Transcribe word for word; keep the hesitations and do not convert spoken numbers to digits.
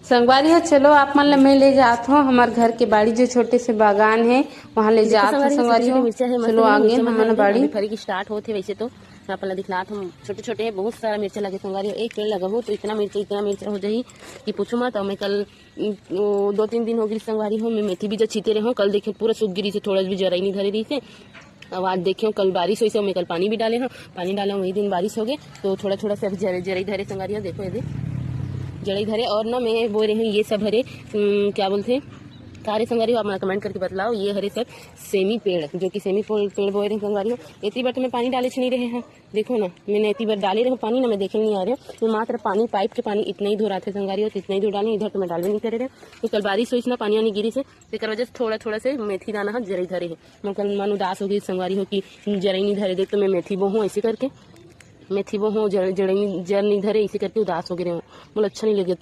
संगवारी हो, चलो आप मन ल मैं ले जात हूँ हमर घर के बाड़ी, जो छोटे से बागान है, वहाँ ले जात हूँ संगवारी हो। संगवारी हो, मिर्चा है, मस्त चलो आगे हमन बाड़ी। फरी की स्टार्ट होत है वैसे तो, मैं अपन ल दिखलात हूँ, छोटे छोटे है, बहुत सारा मिर्चा लगे संगवारी हो। एक पेड़ लगा हो तो इतना मिर्चा, इतना मिर्चा हो जाही कि पूछो मत। और मैं कल, उम, वो दो तीन दिन हो गई संगवारी हो, मैं मेथी बीजा छीते रहे हूँ। कल देखे पूरा सूख गिरी से, थोड़ा भी जरा ही नहीं धरे रही से। अब आज देखियो, कल बारिश होइस, मैं कल पानी भी डाले हूँ, पानी डाले हूँ, वही दिन बारिश हो गए, तो थोड़ा थोड़ा से अभी जरे, जरई धरे संगवारी हो। देखो ये दे, जरई धरे। और ना मैं बोए रही हूँ ये सब हरे, उम, क्या बोलते हैं, का रे संगवारी हो, आप मन कमेंट करके बतलाओ। ये हरे सब सेमी पेड़, जो कि सेमी पेड़, पेड़ बोए रहे संगवारी हो। इतनी बार तो मैं पानी डाले नहीं रहे हैं, देखो ना, मैंने इतनी बार डाले रहे पानी ना, मैं देखे नहीं आ रहे, मैं मात्र पानी, पाइप के पानी इतना ही धोराथे संगवारी हो, तो इतना ही धो डाली, इधर तो मैं डालबे नहीं करे रहे। तो कल बारिश होइस ना, पानी आनी गिरी से, तेकर वजह से थोड़ा थोड़ा से मेथी दाना ह जरई धरे है। मोर कल मन उदास हो गई संगवारी हो कि जरई नहीं धरे, देख तो मैं मेथी बोहूँ ऐसे करके, मेथी बोहूँ जर, जरई, जर नहीं धरे, ऐसे करके उदास हो गए रहे। मोला अच्छा नहीं लगे।